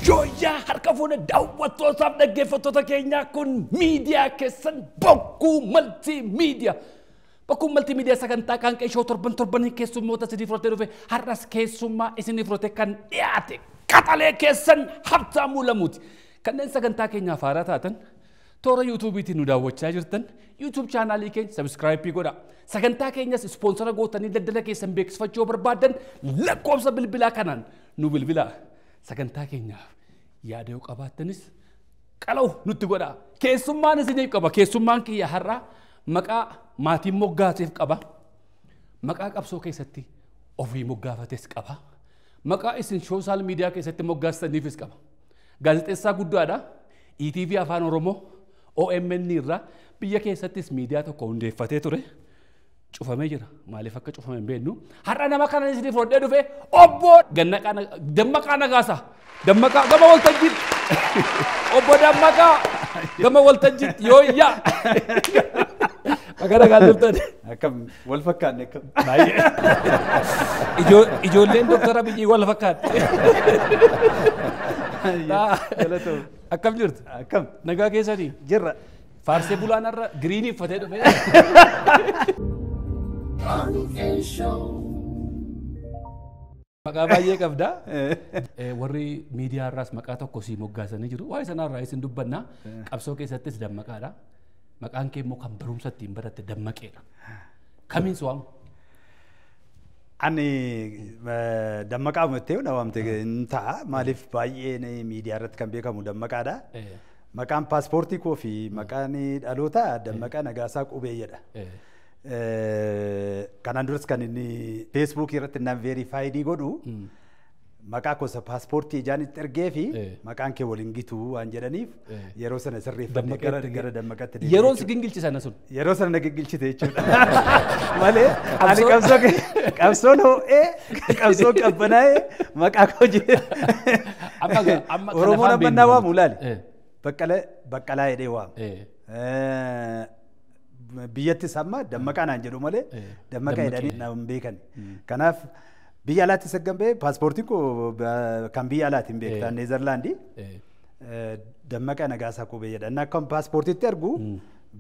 Yooyyaa harka fuune daawwattootaaf dhaggeeffattoota keenyaa kun miidiyaa keessan Bokkuu Maltiimiidiyaa. Bokkuu Maltiimiidiyaa sagantaa Qaanqee Show torban torbanii keessummoota isinii fudhatee dhufe har'as keessummaa isinii fudhatee kan dhiyaate qaxalee keessan Habtaamuu Lamuuti. Kanneen sagantaa keenyaaf haaraa taatan toora YouTubeiitiin nu daawwachaa jirtan YouTube channelii keenya subscribe godhaa. Sagantaa keenyas sponsor gootanii daldala keessan beeksifachuu barbaadan lakkoofsa bilbilaa kanaan nu bilbilaa. Sagantaa keenyaaf yaada yoo qabaattanis qala'u nutti godhaa. Keessummaan isiniif qaba. Keessummaan kiyya har'aa maqaa maatiin moggaaseef qaba. Maqaa qabsoo keessatti ofii moggaafates qaba. Maqaa isin social media keessatti moggaastaniifis qaba. Gaazexeessaa guddaadha. ETV Afaan Oromoo OMN irraa biyya keessattis miidiyaa tokko hundeeffatee ture. Cufamee jira. Maaliif akka cufame hin beeknu. Har'a nama kana isiniif fudhadhee dhufe obbo Dammaqaa Nagaasaa. Dammaqaa gama waltajjiitti. Obbo Dammaqaa gama waltajjiitti yooyyaa. Maqaa nagaa turtan. Akkam wal fakkaanne akkam. Baay'ee. Ijoolleen Dooktar Abiyyi wal fakkaatte. Galatoom. Akkam jirtu? Akkam. Nagaa keessanii? Jirra. Faarsee bulaan har'a greenii uffatee dhufe. Maqaa baay'ee qabda. Warri miidiyaa irraas maqaa tokko sii moggaasanii jiru. Waa'ee sanarraa isin dubbanna. Qabsoo keessattis dammaqaadha. Maqaan kee immoo kan barumsa ittiin baratte Dammaqeedha. Kamiin si waamu? Ani Dammaqaa jettee na waamte hin ta'a. Maaliif baay'een miidiyaa irratti kan beekamu Dammaqaadha. Maqaan paaspoortii koo fi maqaan dhalootaa Dammaqaa Nagaasaa Qubee jedha. Kanaan duras kan inni Facebookii irratti naan verified godhu maqaa gosa paaspoortii ijaan itti ergee fi maqaan kee waliin gitu waan jedhaniif yeroo sana sirreeffannee gara Dammaqatti deemne. Yeroon si gingilche sana sun. Yeroo sana na gingilchite jechuudha. Malee ani qabsoon ho'ee qabsoon qabbanaa'ee maqaa koo jee. Amma Oromoon amma naa waamu laali. Baqqalee Baqqalaa jedhee waama. Biyyattis amma Dammaqaa naan jedhu malee Dammaqaa jedhanii na hin beekan. Kanaaf biyya alaatti saggan ba'e paaspoortiin koo kan biyya alaatti hin beektan Neezerlaandii. Dammaqaa Nagaasaa Qubee jedha. Inni akka paaspoortiitti argu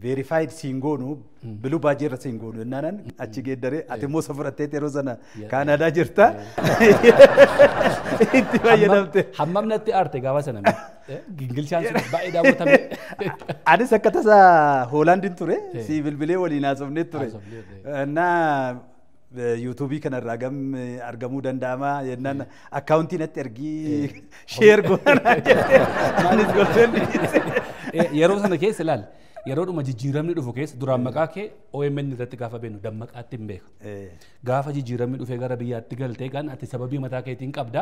verified siin goonu blue badge irra siin goonu jennaanan achi geeddaree ati immoo isa fudhattee yeroo sana Kaanaadaa jirta. Itti fayyadamte. Hammam natti aarte gaafa sana? Gingilchaan sun baay'ee daawwatame. Anis akka tasaa Hoolaandiin ture si bilbilee waliin haasofnee ture. Innaa YouTubeii kanarraa gam argamuu danda'ama jennaan accountii natti ergii share goonaa jettee anis golfeen dhiise. Yeroo sana keessa ilaali. Yeroodhuma jijjiiramni dhufu keessa duraan maqaa kee OMN irratti gaafa beeknu Dammaqaatti hin beeka. Gaafa jijjiiramni dhufee gara biyyaatti galtee kan ati sababii mataa keetiin qabda.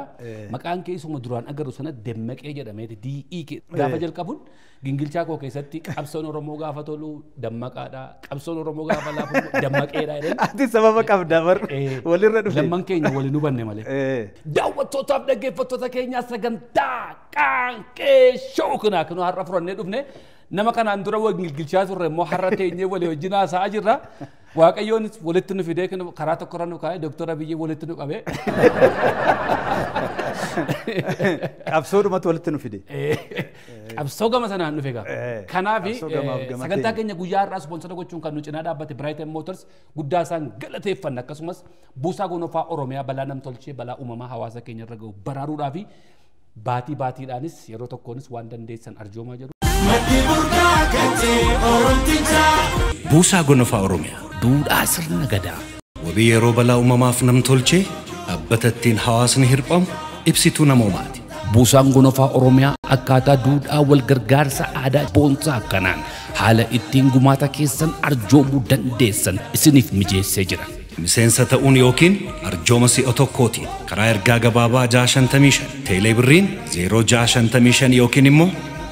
Maqaan kee isuma duraan agarru sana Dammaqee jedhameeti DE gaafa jalqabuun gingilchaa koo keessatti qabsoon Oromoo gaafa tolu Dammaqaadha. Qabsoon Oromoo gaafa laafu Dammaqeedha jedheen. Ati sababa qabda bar walirra dhufe. Lamman keenya waliin hubanne malee. Daawwattootaaf dhaggeeffattoota keenyaa sagantaa Qaanqee Show kanaa kan har'a furannee dhufne nama kanaan dura wal gingilchaa turre immoo har'a teenyee walii wajjin haasa'aa jirra. Waaqayyoonis walitti nu fidee karaa tokkorra nu kaa'e Dooktar Abiyyi walitti nu qabee. Qabsoodhumatu walitti nu fide. Qabsoo gama sanaan dhufe gaa. Kanaaf sagantaa keenya guyyaa har'aa sponsor gochuun kan nu cinaa dhaabbate Brighton Motors guddaa isaan galateeffanna akkasumas Buusaa Gonofaa Oromiyaa balaa namtolchee balaa uumamaa hawaasa keenya irra gahu baraaruudhaa fi baatii baatiidhaanis yeroo tokkoonis waan dandeessan arjoomaa jiru. Buusaa Gonofaa Oromiyaa duudhaa sirna gadaa. Wabii yeroo balaa uumamaaf namtolchee dhaabbata ittiin hawaasni hirphamu ibsituu namoomaati. Buusaan Gonofaa Oromiyaa akkaataa duudhaa wal gargaarsa aadaa boonsaa akkanaan haala ittiin gumaata keessan arjoomuu dandeessan isiniif mijeessee jira. Miseensa ta'uun yookiin arjooma si'a tokkootiin karaa ergaa gabaabaa 655 teelee birriin 0655 yookiin immoo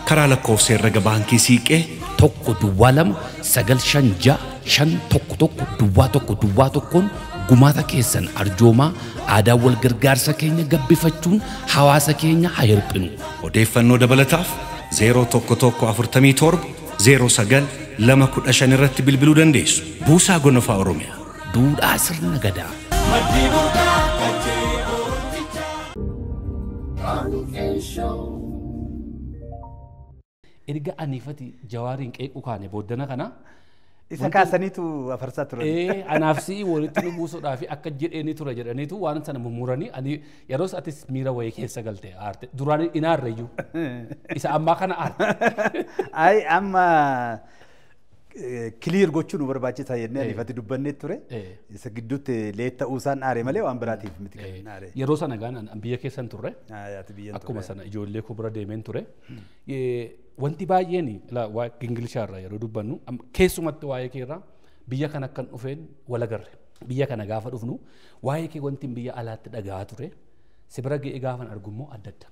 karaa lakkoofsa herrega baankii Siiqee 1 duwwaa 2 9 5 6 5 1 1 duwwaa 1 duwwaa 1 gumaata keessan arjoomaa aadaa wal gargaarsa keenya gabbifachuun hawaasa keenya haa hirphinu. Odeeffannoo dabalataaf 011 47 09 215 irratti bilbiluu dandeessu. Buusaa Gonofaa Oromiyaa duudhaa sirna gadaa. Maddi burqaa kan ta'e Oromtichaa. Qaanqee Show. Erga aniifati Jawaariin qeequu kaane booddana kana. Isa kaasaniitu afarsaa turan. Anaaf si'i walitti nu buusuudhaaf akka jedheeni ture jedhaniitu waan sana mummuranii ani yeroos atis miira wayii keessa galte aarte duraan hin aarreyyuu isa ammaa kana aarte. Ayi amma clear gochuu nu barbaachisa jennee aniifati dubbannee ture. Isa gidduutti leet ta'uu isaan aare malee waan biraatiif miti kan aare. Yeroo sana gaan biyya keessan turre. Akkuma sana ijoollee koo bira deemeen ture. Wanti baay'een Ingilishaarraa yeroo dubbannu keessumatti waa'ee keerraa biyya kana akkan dhufeen walagarre. Biyya kana gaafa dhufnu waa'ee kee wanti biyya alaatti dhaga'aa ture si bira ga'ee gaafan argummoo adda adda.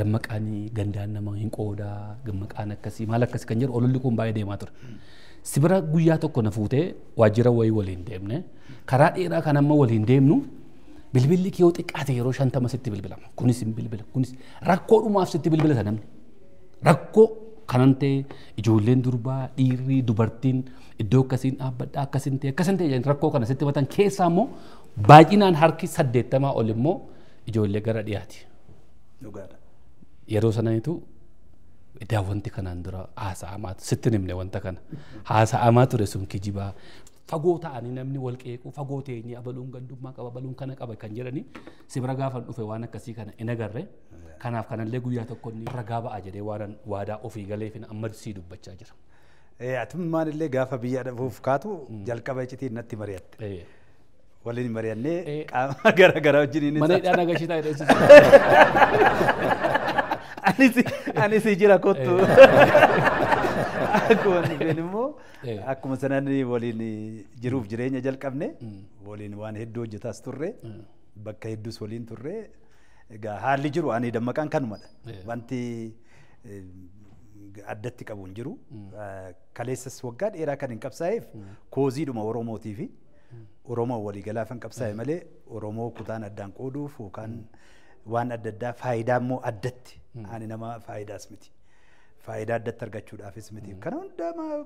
Dammaqaan gandaan nama hin qoodaa, dammaqaan akkasii maal akkasii kan jedhu ololli kun baay'ee deemaa ture. Si bira guyyaa tokko na fuutee waajjira wayii waliin deemne karaa dheeraa kan amma waliin deemnu bilbilli kee yoo xiqqaate yeroo 50 sitti bilbilama. Kunis hin bilbila, kunis rakkoodhumaaf sitti bilbilata namni. Rakkoo kanan ta'e ijoolleen durbaa dhiirri dubartiin iddoo akkasiin dhaabbadha akkasiin ta'e akkasiin ta'e rakkoo kana sitti matan keessaa immoo baay'inaan harki 80 ol immoo ijoollee gara dhiyaati. Dhugaadha. Yeroo sananitu idaa wanti kanaan dura haasa'amaa sitti himne wanta kana haasa'amaa ture sun kijibaa fagoo ta'anii namni wal qeequu fagoo teenyee abaluun gandummaa qaba abaluun kana qaba kan jedhanii si bira gaafan dhufe waan akkasii kana hin agarre. Kanaaf kanallee guyyaa tokko inni ragaa ba'a jedhee waan waadaa ofii galeef amma sii dubbachaa jira. Atummaan illee gaafa biyya dhufuuf kaatu jalqaba iccitiin natti mari'atte. Waliin mari'annee qaama gara garaa wajjin. Mana hidhaa nagashitaa jedhee. Anis jira kottu. Akkuma dhufeen immoo akkuma sanaan waliin jiruuf jireenya jalqabne waliin waan hedduu hojjetaas turre bakka hedduus waliin turre. Egaa haalli jiru ani Dammaqaan kanumadha. Wanti addatti qabu hin jiru. Kaleessas waggaa dheeraa kan hin qabsaa'eef kooziidhuma Oromootii fi Oromoo waliigalaaf hin qabsaa'e malee Oromoo kutaan addaan qooduuf yookaan waan adda addaa faayidaa immoo addatti ani nama faayidaas miti. Faayidaa addatti argachuudhaafis miti. Kana hundaa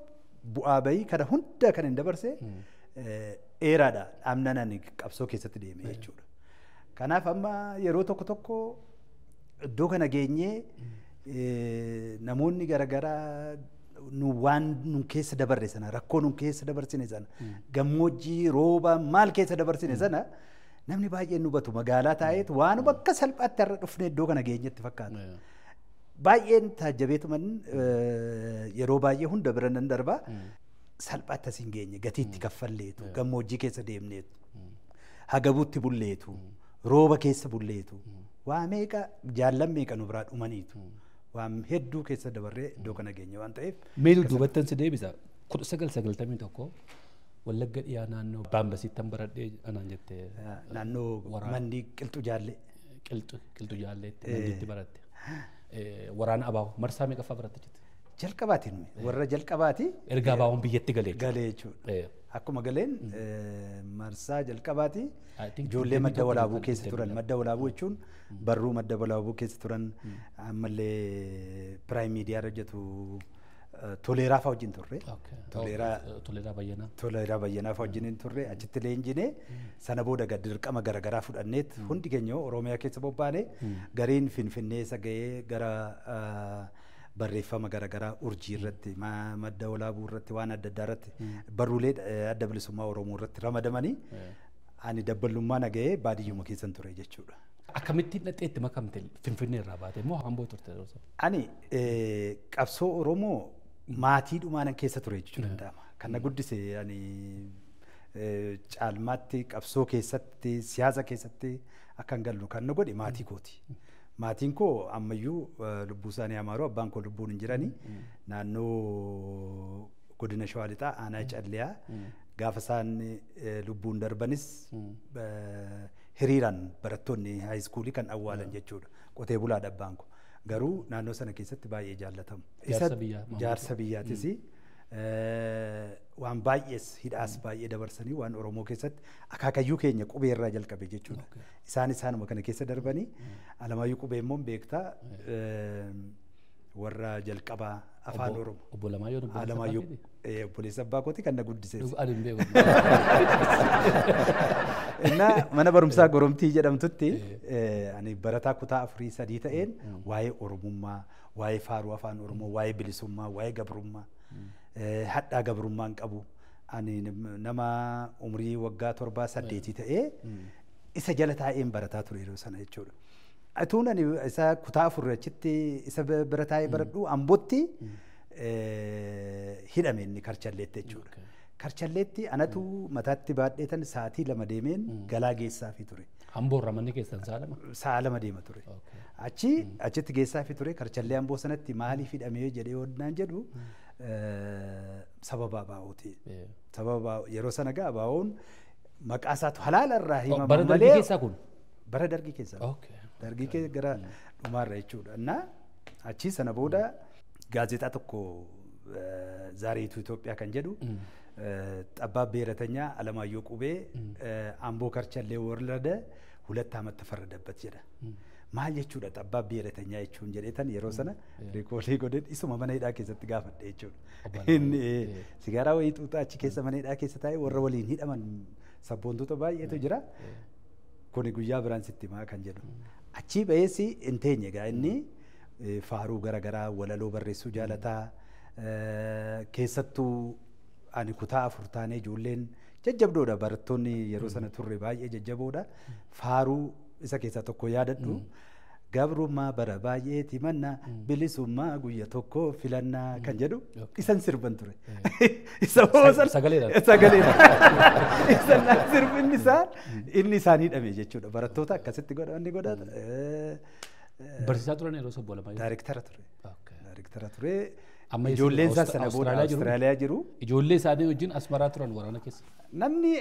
bu'aa bahii kana hunda kan hin dabarse dheeraadha. Dhaabnaan ani qabsoo keessatti deeme jechuudha. Kanaaf amma yeroo tokko tokko iddoo kana geenyee namoonni garaagaraa nu waan nu keessa dabarre sana rakkoo nu keessa dabarsine sana gammoojjii rooba maal keessa dabarsine sana namni baay'een nu hubatu magaalaa taa'eetu waan bakka salphaatti har'a dhufne iddoo kana geenyetti fakkaata. Baay'een taajjabeetuman yeroo baay'ee hunda bira nan darba salphaatti as hin geenye gatiitti kaffalleetu gammoojjii keessa deemneetu hagabuutti bulleetu. Rooba keessa bulleetu waa meeqa jaallan meeqa nu biraa dhumaniitu waan hedduu keessa dabarree iddoo kana geenye waan ta'eef. Mee dudduubattan si deebisa 1991 Wallagga dhiyaa naannoo Baambasiittan baradhee anaan jettee. Naannoo Mandii Qilxuu Jaallee. Qilxuu Jaalleetti Mandiitti baratte. Waraana Abaaboo marsaa meeqaffaa baratte jette? Jalqabaati nuyi warra jalqabaati. Erga Abaaboon biyyatti galee. Galee jechuudha. Akkuma galeen marsaa jalqabaati ijoollee madda walaabuu keessa turan. Madda walaabuu jechuun barruu madda walaabuu keessa turan ammallee piraayim miidiyaa irra hojjetu Toleeraa fa'aa wajjin turre. Toleeraa Bayyanaa. Toleeraa Bayyanaa fa'aa wajjin turre achitti leenjinee sana booda dirqama garaagaraa fudhanneet hundi keenya Oromiyaa keessa bobbaane gariin Finfinnee isa ga'ee gara barreeffama garaagaraa urjii irratti madda walaabuu irratti waan adda addaa irratti barruulee adda bilisummaa Oromoo irratti ramadamanii ani dabballummaa naga'ee baadiyyuma keessan ture jechuudha. Akkamittiin dhaqxee itti makamte Finfinnee irraa baate moo Amboo turte? Ani qabsoo Oromoo maatii dhumaanan keessa ture jechuu danda'ama. Kan na guddise ani caalmaatti qabsoo keessatti siyaasa keessatti akkan gallu kan na godhe maatii kooti. Maatiin koo ammayyuu lubbuu isaanii amaaru abbaan koo lubbuun hin jirani naannoo godina Shawaa Lixaa aanaa Calliyaa gaafa isaan lubbuun darbanis hiriiraan barattoonni haayiskuulii kan awwaalan jechuudha. Qotee bulaadha abbaan koo. Garuu naannoo sana keessatti baay'ee jaallatamu. Jaarsa biyyaatis waan baay'ees hidhaas baay'ee dabarsanii waan Oromoo keessatti akaakayyuu keenya qubee irraa jalqabe jechuudha. Isaan isaanuma kana keessa darbanii Alamaayyuu Qubee immoo beektaa warra jalqabaa afaan Oromoo. Obbo Alamaayyoo Alamaayyoo obboleessa abbaa kooti kan na guddise. Ani hin beeku. Innaa mana barumsaa Goromtii jedhamtutti ani barataa kutaa 4 3 ta'een waa'ee Oromummaa, waa'ee faaruu afaan Oromoo, waa'ee bilisummaa, waa'ee gabrummaa, hadhaa gabrummaa hin qabu. Ani nama umrii waggaa 7 8 ta'ee isa jala taa'een barataa ture yeroo sana jechuudha. Atuun ani isa kutaa 4 achitti isa bira taa'ee baradhu Ambootti hidhame inni Karchalleetti jechuudha. Karchalleetti anatu mataatti baadheetan sa'aatii 2 deemeen galaa geessaafii ture. Amboorra manni keessan sa'a 2? Sa'a 2 deema ture. Achitti geessaafii ture. Karchallee Amboo sanatti maaliif hidhamee jedhee hodnaan jedhu sababa abaa'ooti. Sababa yeroo sana gaa abaa'oon maqaa isaatu halaala irraa himama malee. Bara dargii keessaa kun? Bara dargii keessaa. Dargii keessa gara dhumaarra jechuudha. Innaa achi sana booda gaazexaa tokko Zaareetu Itoophiyaa kan jedhu ጠባብ ብሔረተኛ አለማየሁ ቁቤ አምቦ ከርቸሌ ወረደ 2 ዓመት ተፈረደበት jedha. Maal jechuudha ጠባብ ብሔረተኛ jechuun jedheetan yeroo sana rikoolii godheen isuma mana hidhaa keessatti gaafadhe jechuudha. Inni sigaaraa wayii xuuxaa achi keessa mana hidhaa keessa taa'ee warra waliin hidhaman sabboontota baay'eetu jira. Kuni guyyaa biraan sitti himaa kan jedhu. Achii ba'eessi hin teenye egaa inni faaruu garaagaraa walaloo barreessuu jaalataa keessattuu ani kutaa 4 taanee ijoolleen jajjabdoodha barattoonni yeroo sana turre baay'ee jajjaboodha. Faaruu isa keessaa tokko yaadadhu. Gabrummaa bara baay'eeti manna bilisummaa guyya tokko filannaa kan jedhu isan sirban ture. Isa hoosan sagaleedha. Isan sirbinni isaa inni isaan hidhame jechuudha. Barattoota akkasitti godhan godhata. Barsiisaa turan yeroo obbo Alamaayyoo? Daayirektara ture. Daayirektara ture. Ijoolleen isaa sana booda Awustiraaliyaa jiru. Ijoollee isaanii wajjin Asmaraa turan waraana keessa. Namni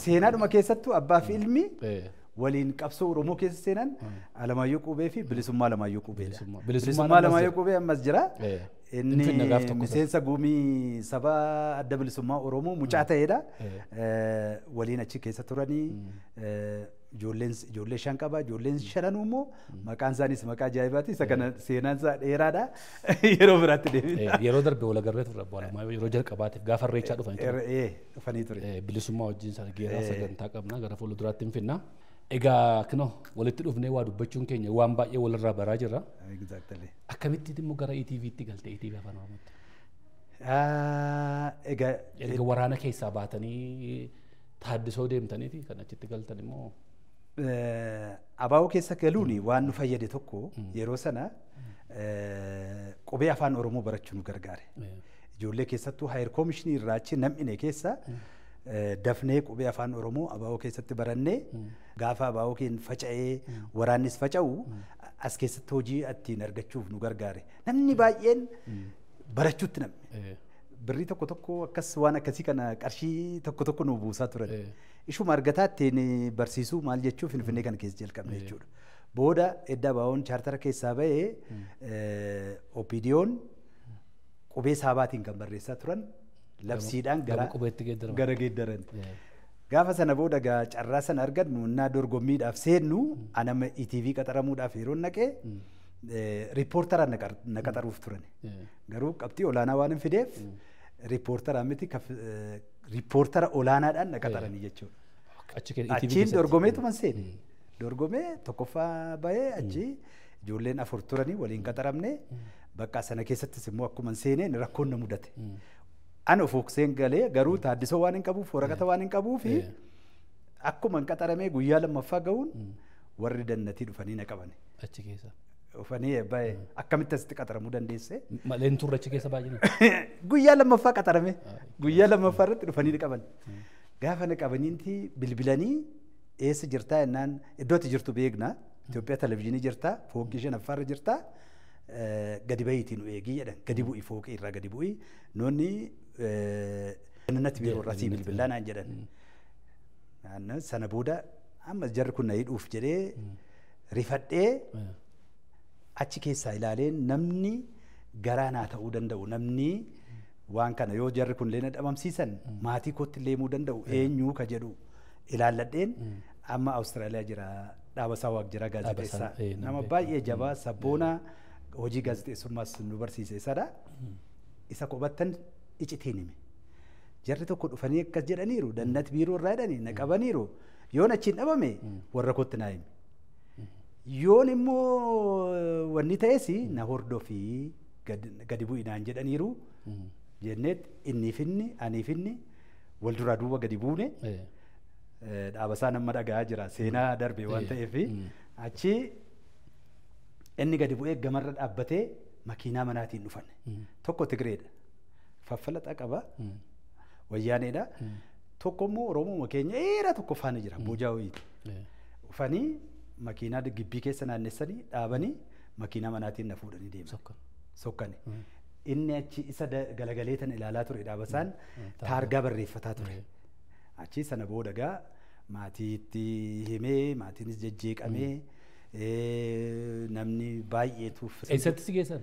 seenaadhuma keessattuu abbaa fi ilmi waliin qabsoo Oromoo keessa seenan Alamaayyoo Qubee fi Bilisummaa Alamaayyoo Qubeedha. Bilisummaa Alamaayyoo Qubee ammas jira. Inni miseensa guumii saba adda bilisummaa Oromoo mucaa ta'edha. Waliin achi keessa turanii ijoollee 5 qaba. Ijoolleen 5 immoo maqaan isaaniis maqaa ajaa'ibaati. Isa kana seenaan isaa dheeraadha. Yeroo biraatti deebina. Yeroo darbe wal agarree turre obbo Alamaayyoo yeroo jalqabaatiif gaafa irreechaa dhufanii ture. Dhufanii ture. Bilisummaa wajjin sargeeraa sagantaa qabna gara fuulduraatti hin finna. Egaa kunoo walitti dhufnee waa dubbachuun keenya waan baay'ee walirraa baraa jirra. Exactly. Akkamittiin immoo gara ETV'tti galte ETV afaan Oromootti? Egaa erga waraana keessaa baatanii taaddisoo deemtaniiti kan achitti galtan immoo. Abaa'oo keessa galuun waan nu fayyade tokko yeroo sana qubee afaan Oromoo barachuu nu gargaare. Ijoollee keessattuu haayir koomishinii irraa achi nam'ine keessa dafnee qubee afaan Oromoo abaa'oo keessatti barannee gaafa abaa'oo keenya faca'ee waraannis faca'u as keessatti hojii ittiin argachuuf nu gargaare. Namni baay'een barachuutti nam'e. Birrii tokko tokko akkas waan akkasii kana qarshii tokko tokko nu buusaa turan. Ishuma argataa ittiin barsiisuu maal jechuu Finfinnee kana keessa jalqabne jechuudha. Booda edda abaa'oon chaartara keessaa ba'ee OPDO'n qubee saabaatiin kan barreessaa turan labsiidhaan gara geeddaran. Gaafa sana booda gaa carraa sana argannu innaa dorgommiidhaaf seennu anama ETV qaxaramuudhaaf yeroo naqee riippoortara na qaxaruuf turan. Garuu qabxii olaanaa waan hin fideef riippoortara miti riippoortara olaanaadhaan na qaxaranii jechuudha. Achiin dorgomeetuma seene. Dorgomee tokkoffaa bahee achi ijoolleen 4 turanii waliin qaxaramne bakka sana keessattis immoo akkuma seeneen rakkoon na mudate. Ani of okseen galee garuu taaddisoo waan hin qabuuf waraqata waan hin qabuuf akkuma hin qaxaramee guyyaa lammaffaa ga'uun warri dannatii dhufanii na qaban. Achi keessa. Dhufanii baay'ee akkamitti asitti qaxaramuu dandeesse? Maleen turre achi keessa baay'ee. Guyyaa lammaffaa qaxarame. Guyyaa lammaffaa irratti dhufanii na qaban. Gaafa na qabaniinti bilbilanii eessa jirtaa jennaan iddootti jirtu beekna. Itoophiyaa televizyiinii jirtaa fooqii 5ffaarra jirtaa. Gadi bahiitii nu eegii jedhan gadi bu'i fooqii irraa gadi bu'i noonni natti biiroo irraa sii bilbilaa naan jedhan. Sana booda amma jarri kun na hidhuuf jedhee rifadhee achi keessaa ilaalee namni garaa naa ta'uu danda'u namni waan kana yoo jarri kun illee na dhabamsiisan maatii kootti illee himuu danda'u eenyu ka jedhu ilaalladheen amma Awustiraaliyaa jira Dhaabasaa Waaqjiraa gaazexeessaa nama baay'ee jabaa sabboonaa hojii gaazexeessummaas nu barsiise isadha. Isa kophattan icitiin hime. Jarri tokko dhufanii akkas jedhaniiru dannat biiroo irraa jedhanii na qabaniiru yoon achiin dhabame warra kootti naa hime. Yoon immoo wanni ta'es na hordofii gadi bu'i naan jedhaniiru jenneet inniif inni aniif inni wal duraa duuba gadi buune dhaabasaan amma dhaga'aa jira seenaa darbe waan ta'eef achi inni gadi bu'ee gamarra dhaabbatee makiinaa manaatiin dhufan. Tokko Tigreedha. Faffalaxa qaba. Wayyaaneedha. Tokko immoo Oromoo keenya dheeraa tokko faana jira. Boojaa wayiiti. Dhufanii makiinaa gibbii keessa naannessanii dhaabanii makiinaa manaatiin na fuudhanii deeman. Sokkani. Inni achi isa galagalee tan ilaalaa ture dhaabasaan taargaa barreeffataa ture. Achi sana booda gaa maatiitti himee maatiinis jejjeeqamee namni baay'eetu. Eessatti si geessan?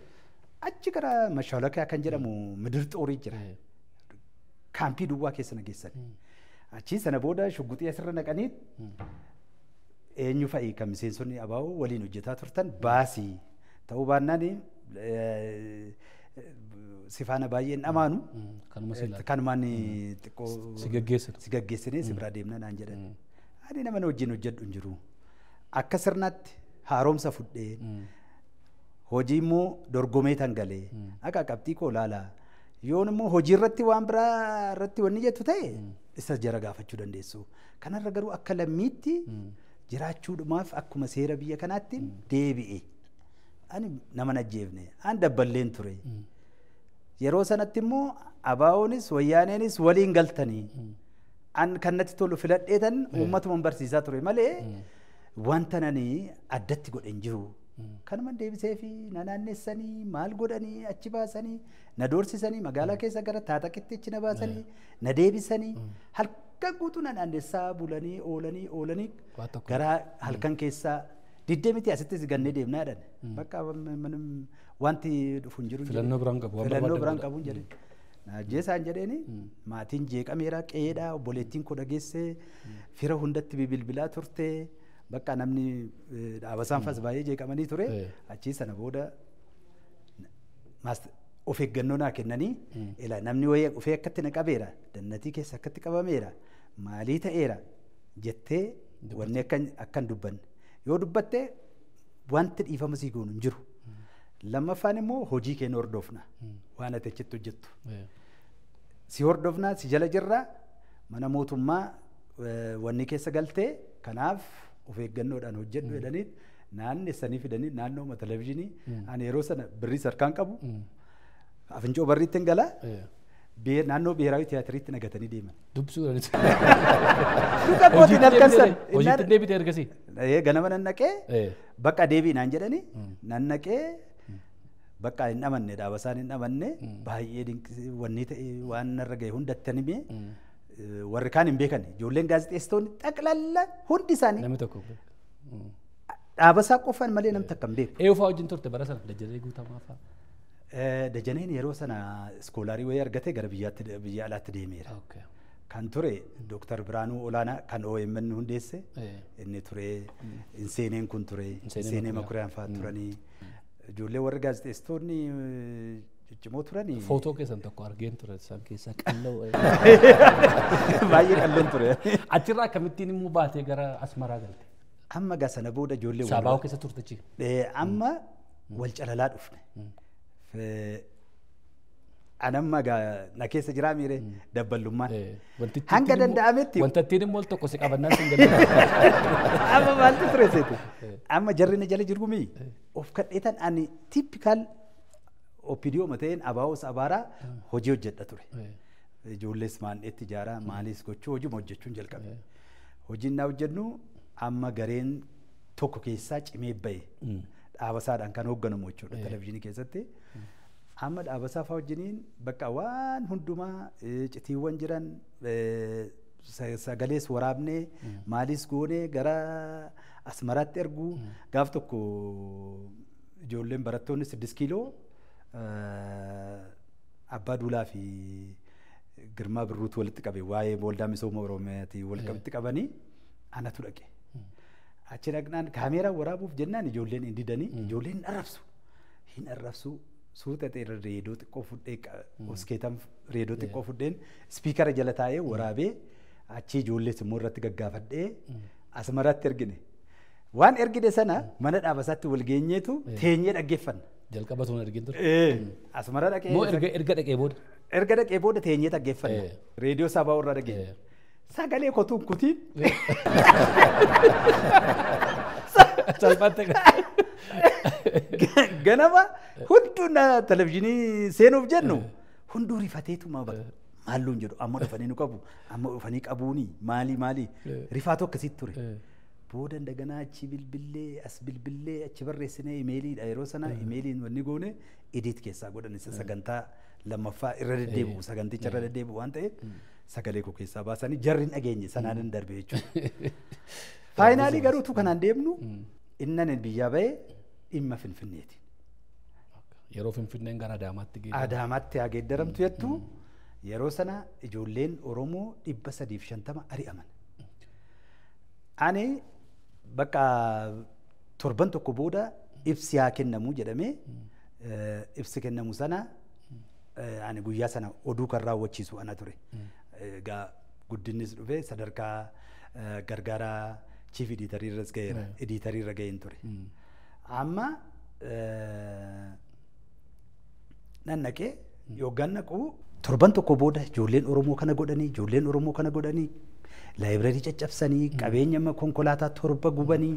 Achi gara Mashaalakaa kan jedhamu midir xoorii jira. Kaampii duwwaa keessa na geessan. Achi sana booda shugguxii asirra naqanii eenyu fa'i kan miseensonni abaa'oo waliin hojjetaa turtan baasii ta'uu baannaan si faana baay'een dhamaanu kanumaan xiqqoo si gaggeessinee si biraa deemna naan jedhan. Ani nama wajjin hojjedhu hin jiru. Akka sirnaatti haaromsa fudhee hojii immoo dorgomee tan galee akka qabxii koo ilaalaa yoon immoo hojii irratti waan biraa irratti wanni jettu ta'e isa jara gaafachuu dandeessu. Kanarra garuu akka lammiitti jiraachuudhumaaf akkuma seera biyya kanaatti deebi'e. Ani nama ajjeefne an dabballeen ture. Yeroo sanatti immoo abaa'oonis wayyaaneenis waliin galtanii an kan natti tolu filadheetan uummatuma barsiisaa ture malee wanta nani addatti godhe hin jiru. Kanuma deebisee fi na naannessanii maal godhanii achi baasanii na doorsisanii magaalaa keessa gara taataqitti achi na baasanii na deebisanii halkan guutuu na naannessaa bulanii oolanii oolanii gara halkan keessaa diddee miti asittis gannee deemnaa jedhan. Bakka wanti dhufu hin jiru. Filannoo biraan qabu. Filannoo biraan qabu hin jedhe. Ajjeesaan jedheeni maatiin jeeqameera qe'eedha obboleettiin koo dhageessee fira hundatti bilbilaa turte. Bakka namni dhaabasaan fas baay'ee jeeqamanii ture. Achii sana booda of eeggannoo naa kennanii ila namni wayii ofii akkatti na qabeera dannatii keessa akkatti qabameera maalii ta'eera jettee wanni akkan dubbanne. Yoo dubbatte wanti dhiifama sii goonu hin jiru. Lammaffaan immoo hojii keenya hordofna waan ati achitti hojjettu. Si hordofna si jala jirra mana mootummaa wanni keessa galtee kanaaf of eeggannoodhaan hojjedhu jedhanii naannessanii fidanii naannoo televizyiinii ani yeroo sana birrii sarkaan qabu afincoo barriitti hin galaa naannoo biheeraawi tiyaatiriitti nagatanii deeman. Dubbisuu jedhanii. Duuka kootiin halkan sana. Hojiitti deebite ergasii. Ganama nan naqee bakka deebii naan jedhanii nan naqee bakka hin amanne dhaabasaan hin amanne baay'ee wanni ta'e waan narra gahe hundatti himee warri kaan hin beekan ijoolleen gaazexeessitoonni xaqlalla hundi isaanii. Namni tokko. Dhaabasaa qofaan malee namni takka hin beeku. Eeyyuu fa'aa wajjin turte bara sana Dajanee Guutamaa fa'aa. Dajaneen yeroo sana iskoolaarii wayii argatee gara biyya alaatti deemeera. Kan ture Dooktar Biraanuu Olaanaa kan OMN hundeesse inni ture Inseeneen kun ture Inseenee Makuriyaan fa'aa turanii ijoollee warri gaazexeessitoonni ciccimoo turanii. Footoo keessan tokko argeen ture isaan keessaa qalloo. Baay'ee qalloon ture. Achirraa akkamittiin immoo baatee gara Asmaraa galte? Amma gaa sana booda ijoollee. Sabaa'oo keessa turte achi. Amma wal calalaa dhufne. Anamma gaa na keessa jiraa miire dabballummaan. Hanga danda'ametti. Wantattiin immoo tokko si qabannaan sin galee. Amma maaltu ture seete? Amma jarri na jala jiru mii of kadheetan ani typical OPDO mateen abaa'oos abaaraa hojii hojjedha ture. Ijoollees maandheetti ijaaraa maalis gochuu hojii hojjechuun jalqabe. Hojiin naa hojjennu amma gareen tokko keessaa cimee bahe. Dhaabasaadhaan kan hoogganamu jechuudha televizyiinii keessatti. Amma dhaabasaa fa'aa wajjiniin bakka waan hundumaa citiiwwan jiran sagalees waraabnee maalis goonee gara Asmaraatti erguu gaaf tokko ijoolleen barattoonni 6 kiiloo Abbaa Duulaa fi Girmaa Birruutu walitti qabe waa'ee waldaa misooma Oromiyaatii walitti qabanii anatu dhaqe. Achi dhaqnaan kaameeraa waraabuuf jennaan ijoolleen hin didanii ijoolleen hin arrabsu. Hin arrabsu Suuta ta'e reedoo xiqqoo fudhee oskeetan reedoo xiqqoo fudheen spiikara jala taa'ee waraabee achi ijoollees immoo irratti gaggaafadhee Asmaraatti ergine. Waan ergine sana mana dhaabasaatti wal geenyeetu teenyee dhaggeeffanna. Jalqaba tuun ergin ture. Asmara dhaqee. Moo erga dhaqee booda? Erga dhaqee booda teenyee dhaggeeffanna. Reediyoo sabaa irraa dhageenye. Sagalee kotuun kutiin. Salphaatti. Ganama hunduu televizyiinii seenuuf jennu hunduu rifateetuma maalluun jedhu amma dhufanii nu qabu amma dhufanii qabuuni maali maali rifaatu akkasitti ture. Booda daganaa achi bilbillee as bilbillee achi barreessinee imeeliidha yeroo sana imeeliin wanni goone edit keessaa godhan isa sagantaa lammaffaa irra deddeebi'u saganticha irra deddeebi'u waan ta'eef sagalee koo keessaa baasanii jarri hin dhageenye sanaan hin darbe jechuudha. Faayinaalii garuu utuu kanaan deemnu innan biyyaa ba'ee dhimma Finfinneeti. Yeroo Finfinneen gara Adaamaatti geeddaramtu. Adaamaatti haa geeddaramtu jettu yeroo sana ijoolleen Oromoo 350 ari'aman. Ani bakka torban tokko booda ibsi haa kennamu jedhamee ibsi kennamu sana ani guyyaa sana oduu kan raawwachiisu ana ture. Egaa guddinnis dhufee sadarkaa gargaaraa chief editarii irras ga'eera. Editarii irra ga'een ture. Amma nan naqee yookaan naquu torban tokko booda ijoolleen Oromoo kana godhanii ijoolleen Oromoo kana godhanii laayibrarii caccabsanii qabeenya konkolaataa 7 gubanii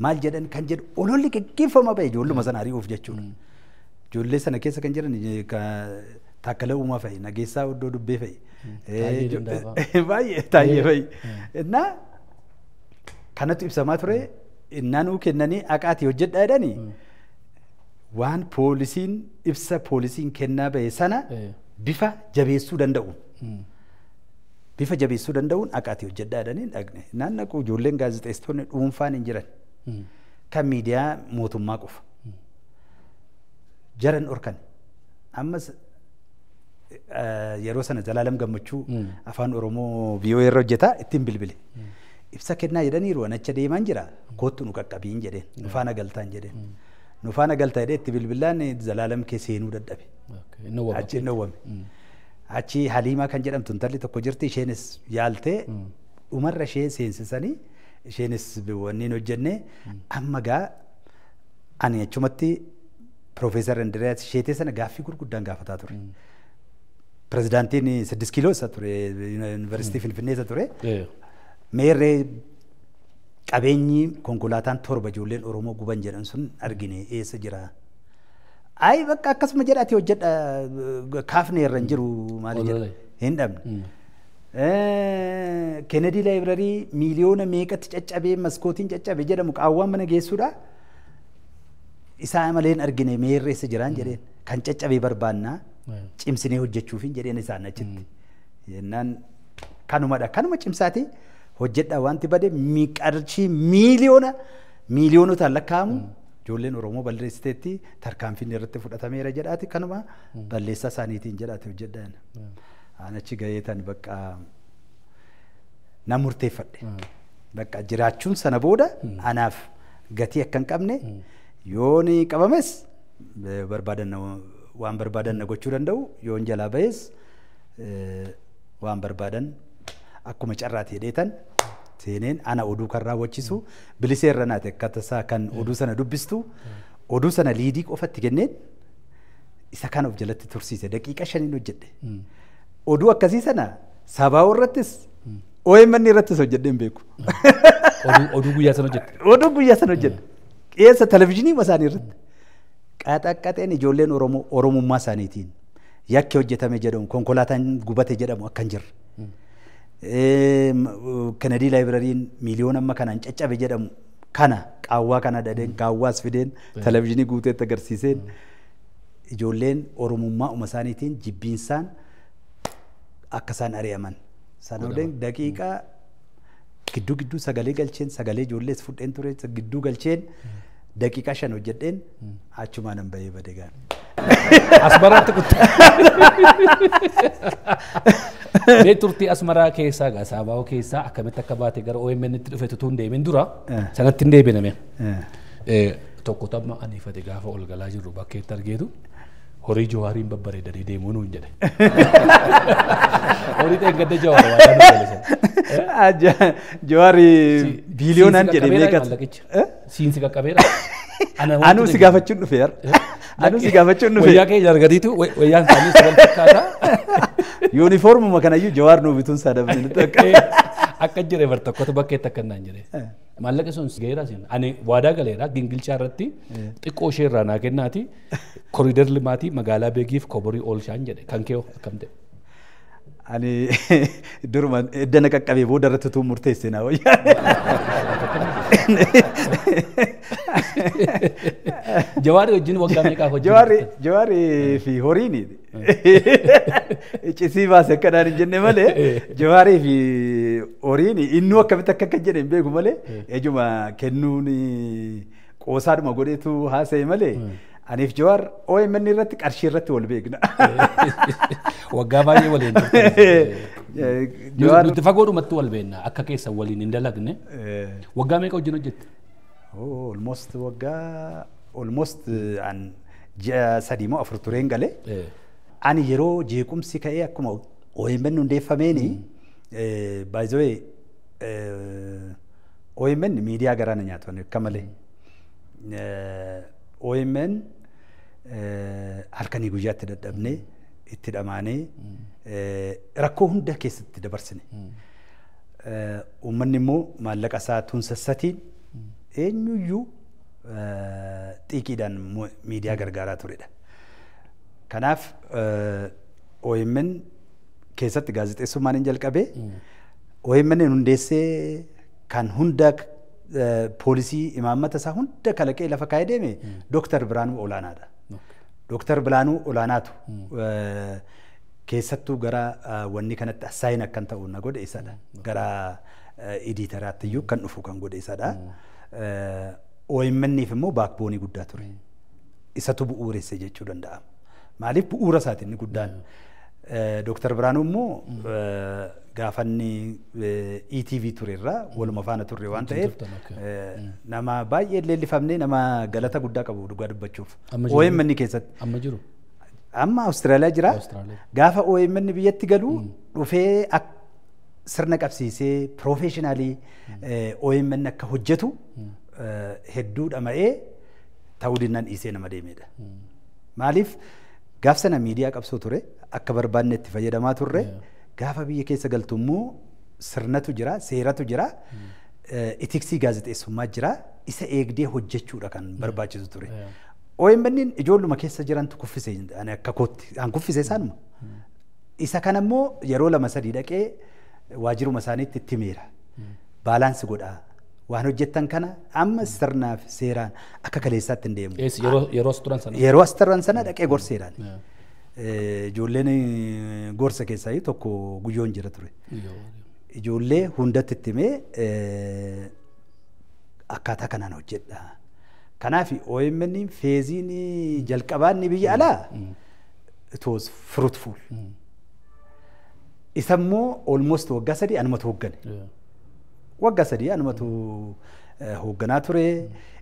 maal jedhan kan jedhu ololli geggeeffama ba'e ijoolluma sana ari'uuf jechuudha. Ijoollee sana keessa kan jiran Taakkala Uumaa fa'i, Nageessaa Oddoo Dubbee fa'i. Baay'ee Taayyee fa'i. Innaa kanatu ibsamaa ture innaa nuu kennanii aqaatii hojjedhaa jedhanii waan poolisiin ibsa poolisiin kennaa ba'e sana bifa jabeessuu danda'u. Bifa jabeessuu danda'uun aqaatii hojjedhaa jedhanii dhaqne. Naan naqu ijoolleen gaazexeessitoonni dhuunfaan hin jiran. Kan miidiyaa mootummaa qofa. Jaran dhorkan. Ammas yeroo sana Zalaalam Gammachuu afaan Oromoo VOA irra hojjetaa ittiin bilbile. Ibsa kennaa jedhaniiru an acha deemaan jira kottu nu qaqqabiin jedheen nu faana galtaan jedheen. Nu faana galtaa jedhee itti bilbilaan Zalaalam kee seenuu dadhabe. Achi hin dhowwame. Achi Haliimaa kan jedhamtu intalli tokko jirti isheenis yaaltee dhumarra ishee seensisanii isheenis wanni hojjenne amma gaa ani achumatti Piroofeesar Indiriyaas Sheetee sana gaaffii gurguddaan gaafataa ture. Pirezidaantiin 6 kiiloo isa ture yuunivarsiitii Finfinnee isa ture. Meerree qabeenyi konkolaataan 7 ijoolleen Oromoo guban jedhan sun argine eessa jira? Ayi bakka akkasuma jedhaati hojjedha kaafne irra hin jiru maali jedha hin dhabne. Kennedy laayibrarii miiliyoona meeqatti caccabee maskootiin caccabe jedhamu qaawwaan mana geessuudha. Isaa malee hin argine meerree eessa jiraan jedheen kan caccabee barbaannaa cimsinee hojjechuufin jedheen isaan achitti. Jennaan kanumadha kanuma cimsaati hojjedha wanti bade qarshii miiliyoonotaan lakkaa'amu ijoolleen Oromoo balleessiteetti tarkaanfiin irratti fudhatameera jedhaati kanuma balleessaa isaaniitiin jedhaati hojjedhaan. An achi gaheetan bakka na murteeffadhe. Bakka jiraachuun sana booda anaaf gatii akka hin qabne yoon qabames barbaadan waan barbaadan na gochuu danda'u yoon jalaa ba'es waan barbaadan akkuma carraati jedheetan seeneen ana oduu kan raawwachiisu bilisee irra naate akka tasaa kan oduu sana dubbistu oduu sana liidii qofatti kenneen isa kan of jalatti tursiise daqiiqa 5 hojjedhe. Oduu akkasii sana sabaa irrattis OMN irrattis hojjedhe hin beeku. Oduu guyyaa sana hojjette. Oduu guyyaa sana hojjedhe. Qeessa televizyiinii isaanii irratti. Qaxaqqaxeen ijoolleen Oromoo Oromummaa isaaniitiin yakki hojjetame jedhamu konkolaataan gubate jedhamu akka hin jirre. Kennedy laayibrariin miiliyoona amma kanaan caccabe jedhamu kana qaawwaa kana dhadheen qaawwaas fideen televizyiinii guuteetti agarsiiseen ijoolleen Oromummaa uma isaaniitiin jibbiinsaan akka isaan ari'aman. Sana waliin daqiiqaa gidduu gidduu sagalee galcheen sagalee ijoollees fudheen ture gidduu galcheen daqiiqaa 5 hojjedheen achumaan hin bahee bade gaan. Asmaraatti kutte. Mee turtii Asmaraa keessaa gaa Saabaawoo keessaa akkamitti akka baate gara OMN itti dhufe tutuun deemin dura sanatti hin deebiname. Tokko tamma aniifate gaafa ol galaa jirru bakkeetti argeetu Horii Jawaariin babbareedanii deemuu nuun jedhe. Horii dheengadda Jawaar waan nuun jedhe. Jawaari biiliyoonaan jedhe meeqatu? Siinsi qaqqabeera. Anuu si gaafachuun dhufe har'a. Anuu si gaafachuun dhufe. Wayyaa kee argatiitu wayyaan isaanii si wal fakkaata. Yuunifoormuma kanayyuu Jawaar nuu bituun isaa dabne nutti akka. Akka jedhe bar tokkotu bakkeetti akka naan jedhe. Maallaqa sun geera sin ani waadaa galeera gingilchaa irratti xiqqoo ishee irraa naa kennaati koriidar limaatii magaalaa beegiif koborii oolchaan jedhe kan kee akkam ta'e. Ani duruma edda na qaqqabee booda irratti utuu murteesse naa wayyaa. Jawaari wajjin waggaa meeqaaf hojjetan? Jawaari fi horiin cisii baase akkanaan hin jenne malee Jawaarii fi horiin innuu akkamitti akka akka jedhe hin beeku malee ejuma kennuun qoosaadhuma godheetu haasa'e malee aniif Jawaar OMN irratti qarshii irratti wal beekna. Waggaa baay'ee waliin turte. Nuti fagoodhumatti wal beekna akka keessa waliin hin dalagne. Waggaa meeqa wajjin hojjette? Almost waggaa almost an ji'a 3 moo 4 tureen galee. Ani yeroo jeequmsi ka'ee akkuma OMN hundeeffameeni by the way OMN miidiyaa garaana nyaatu akka malee. OMN halkanii guyyaatti dadhabnee itti dhamaanee rakkoo hunda keessatti dabarsine. Uummanni immoo maallaqa isaa tuunsassatiin eenyuyyuu xiiqiidhaan miidiyaa gargaaraa turedha. Kanaaf OMN keessatti gaazexeessummaan hin jalqabee OMN hundeessee kan hunda poolisii imaammata isaa hunda kalaqee lafa kaa'ee deeme Dooktar Biraanuu Olaanaadha. Dooktar Biraanuu Olaanaatu keessattuu gara wanni kanatti assaayin akkan ta'u na godhe isadha. Gara ediitaraatti iyyuu kan dhufu kan godhe isadha. OMN'if immoo baakboonii guddaa ture. Isatu bu'uuresse jechuu danda'ama. Maaliif bu'uura isaati inni guddaan. Dooktar Biraanuu immoo gaafanni ETV ture irraa waluma faana turre waan ta'eef nama baay'ee leellifamnee nama galata guddaa qabu dhugaa dubbachuuf. OMN keessatti. Amma jiru? Amma Awustiraaliyaa jira. Gaafa OMN biyyatti galu dhufee sirna qabsiisee piroofeeshinaalii OMN akka hojjetu hedduu dhama'ee ta'uu dinnaan dhiisee nama deemedha. Maaliif gaaf sana miidiyaa qabsoo ture akka barbaanne itti fayyadamaa turre gaafa biyya keessa galtu immoo sirnatu jira seeratu jira itiksii gaazexeessummaa jira isa eegdee hojjechuudha kan barbaachisu ture. OMN ijoolluma keessa jirantu kuffise ani akka kootti an kuffise isaanuma. Isa kana immoo yeroo 2 3 dhaqee waajjiruma isaaniitti itti himeera. Baalaansi godhaa. Waan hojjettan kana amma sirnaaf seeraan akka kaleessaatti hin deemu. Yeroo as turan sana. Yeroo as turan sana dhaqee gorseeraan. Ijoolleen gorsa keessaa tokko guyyoon jira ture. Ijoollee hundatti itti himee akkaataa kanaan hojjedha. Kanaaf OMN feeziin jalqabaan biyya alaa it was fruitful. Isa immoo almost waggaa 3 anumatu hooggane. Waggaa 3 anumatu hoogganaa ture.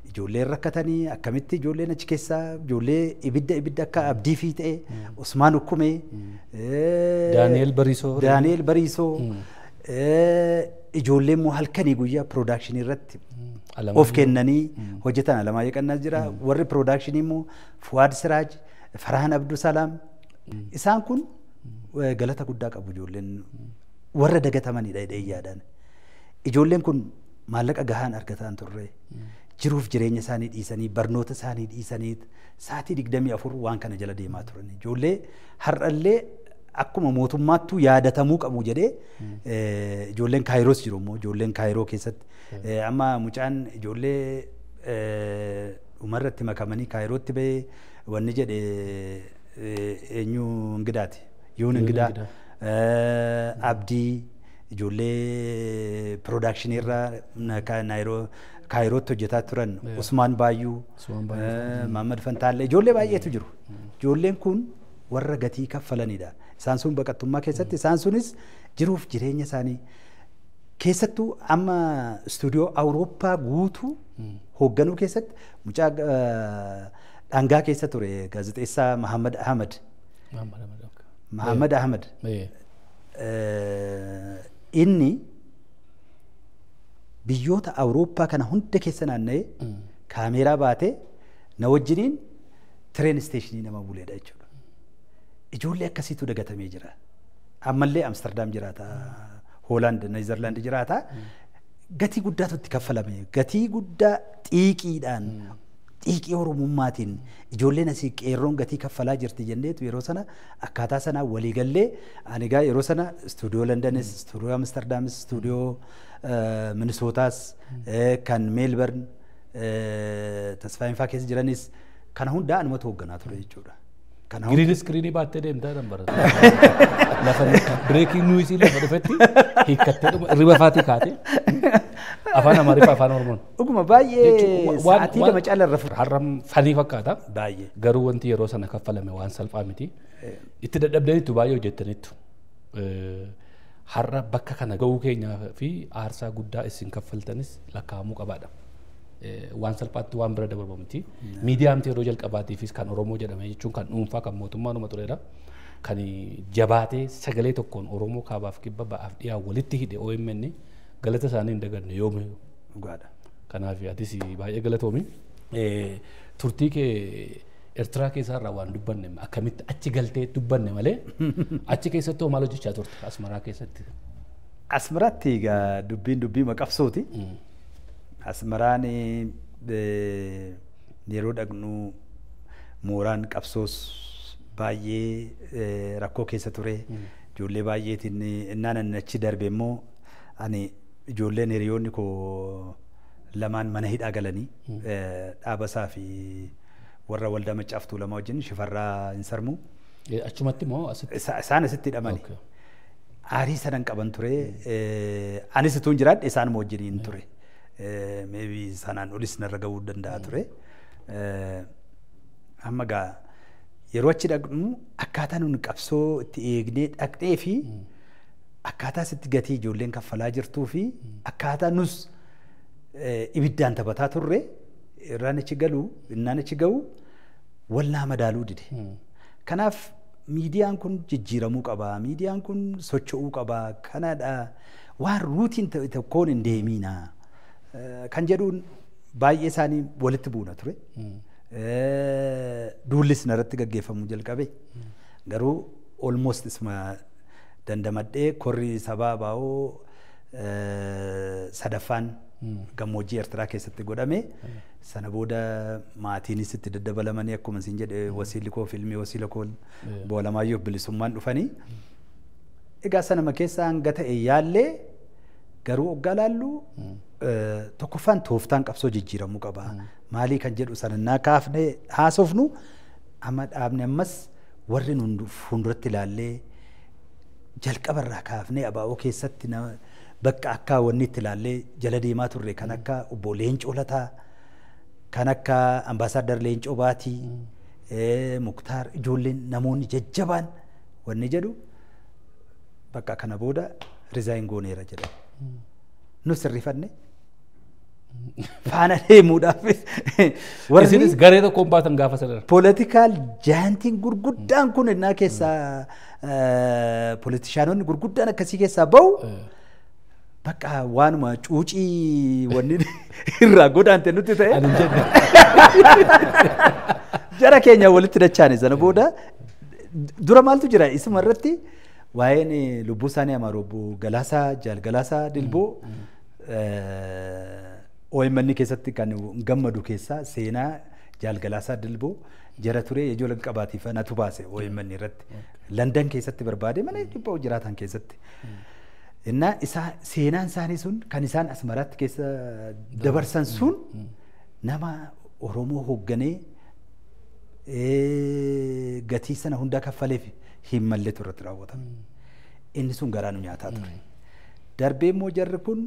Ijoolleen rakkatanii akkamitti ijoolleen achi keessaa ijoollee ibidda akka abdii fi ta'e Usmaan Ukkumee Daani'el Bariisoo ijoolleen immoo halkanii guyyaa piroodakshinii irratti of kennanii hojjetan Alamaayyoo Qannaas jira. Warri piroodakshinii immoo Fuwaad Siraaj, Farhaan Abdusalaam isaan kun galata guddaa qabu ijoolleen warra dagatamanidha jedhee yaadaan. Ijoolleen kun maallaqa gahaan argataan turre jiruuf jireenya isaanii dhiisanii barnoota isaanii dhiisanii sa'aatii 24 waan kana jala deemaa turan. Ijoollee har'allee akkuma mootummaattuu yaadatamuu qabu jedhee ijoolleen Kaayiroos jiru immoo ijoolleen Kaayiroo keessatti amma mucaan ijoollee dhumarratti makamanii Kaayirootti bahee wanni jedhe eenyu Ingidaati. Yuun Ingidaa Abdii ijoollee piroodakshinii irraa Kaayirootti hojjetaa turan Usmaan Baayyuu, Mahammad Fantaallee ijoollee baay'eetu jiru. Ijoolleen kun warra gatii kaffalanidha. Isaan sun baqattummaa keessatti isaan sunis jiruuf jireenya isaanii keessattuu amma istuudiyoo Awurooppaa guutuu hoogganuu keessatti mucaa Dhangaa keessa ture gaazexeessaa Mahammad Ahmad. Mahammad Ahmad. Inni biyyoota Awurooppaa kana hunda keessa naanna'ee kaameeraa baatee na wajjiniin train stationii nama buleedha jechuudha. Ijoollee akkasiitu dagatamee jira. Ammallee Amsterdam jiraata, Hoolaand, Neezerlaand jiraata. Gatii guddaatu itti kaffalame. Gatii guddaa xiiqiidhaan, xiiqii Oromummaatiin ijoolleen asii qeerroon gatii kaffalaa jirti jenneetu yeroo sana akkaataa sanaa waliigallee ani egaa yeroo sana istuudiyoo Londonis, istuudiyoo Amsterdaamis, istuudiyoo Minisootaas, kan Meelbern, Tasfaayeen fa'aa keessa jiranis kana hundaa anumatu hoogganaa ture jechuudha. Green screenii baattee deemtaa jedhan barata. Lafa breaking newsii lafa dhufetti hiikkattee dhuma hirriba faatii kaatee afaan Amaariffaa afaan Oromoon. Dhuguma baay'ee sa'aatii 2 caala irra fudhata. Har'am funny fakkaata. Baay'ee. Garuu wanti yeroo sana kaffalame waan salphaa miti. Itti dadhabdaniittu baay'ee hojjettaniittu. Har'a bakka kana ga'uu keenyaa fi aarsaa guddaa isin kaffaltanis lakkaa'amuu qabaadha. Waan salphaatti waan bira dabarbamu miti. Miidiyaamti yeroo jalqabaatiifis kan Oromoo jedhame jechuun kan dhuunfaa kan mootummaa numa turedha. Kan jabaatee sagalee tokkoon Oromoo kaabaaf kibba ba'aaf dhiyaa walitti hidhe OMN galata isaanii hin daganne yoomiyyuu. Dhugaadha. Kanaaf atis baay'ee galatoomi. Turtii kee Eertiraa keessaa waan dubbanne akkamitti achi galtee dubbanne malee achi keessatti hoo maal hojjechaa turte Asmaraa keessatti? Asmaraatti egaa dubbiin dubbii maqabsooti. Asmaraan yeroo dhaqnu mooraan qabsoos baay'ee rakkoo keessa ture. Ijoollee baay'eetiin innaan ani achi darbe immoo ani ijoolleen hiriyoonni koo lamaan mana hidhaa galanii Dhaabasaa fi warra waldaa Maccaaf Tuulamaa wajjin Shifarraa hin sarmu. Achumatti moo asitti? Isaan asitti hidhamani. Aarii sanan qaban ture. Anis utuu hin jiraadhe isaanuma wajjiniin ture. Maybe sanaan olis narra ga'uu danda'a ture. Amma gaa yeroo achi dhaqnu akkaataa nuti qabsoo itti eegnee dhaqnee fi akkaataa sitti gatii ijoolleen kaffalaa jirtuu fi akkaataa nus ibiddaan taphataa turre irraan achi galu innaan achi ga'u wallaa madaaluu dide. Kanaaf miidiyaan kun jijjiiramuu qaba. Miidiyaan kun socho'uu qaba. Kanadha waan routine ta'e tokkoon hin deemiina. Kan jedhuun baay'ee isaanii walitti buuna ture. Duullis narratti gaggeeffamuu jalqabe. Garuu almost isuma dandamadhee korri sabaa baa'oo sadaffaan gammoojjii Eertiraa keessatti godhame. Sana booda maatiinis itti daddabalamanii akkuma isin jedhe wasiilli koo fiilmii wasiila koo Boolamaayyoo bilisummaan dhufanii. Egaa sanuma keessa hanga ta'e yaallee garuu hoggaa laallu tokkoffaan tooftaan qabsoo jijjiiramuu qaba. Maalii kan jedhu sanannaa kaafnee haasofnu amma dhaabne ammas warri nun fuulduratti ilaallee jalqabarraa kaafnee ABO keessatti bakka akka wanni itti ilaallee jala deemaa turre kan akka obbo Leencoo Lataa, kan akka Ambaasaadar Leencoo Baatii, Muktaar ijoolleen namoonni jajjabaan wanni jedhu bakka kana booda resign gooneera jedhan. Nu sirrifanne faana deemuudhaaf warri Isinis garee tokkoon baatan gaafa sana. Political giantiin gurguddaan kun innaa keessaa politicianonni gurguddaan akkasii keessaa bahu bakka waanuma cuucii wanni irraa godaante nutti ta'e. Ani hin jenne. Jara keenya walitti dachaane sana booda dura maaltu jira isuma irratti waa'een lubbuu isaanii amaaru obbo Galaasaa Jaal Galaasaa Dilboo OMN keessatti kan gammadu keessaa seenaa Jaal Galaasaa Dilboo jara ture ijoollee qabaatiif natu baase OMN irratti. London keessatti barbaade mana dhibba jiraatan keessatti. Innaa isaa seenaan isaanii sun kan isaan Asmaraatti keessa dabarsan sun nama Oromoo hoogganee gatii sana hundaa kaffaleef hin malletu irratti raawwatame. Inni sun garaa nu nyaataa ture. Darbee immoo jarri kun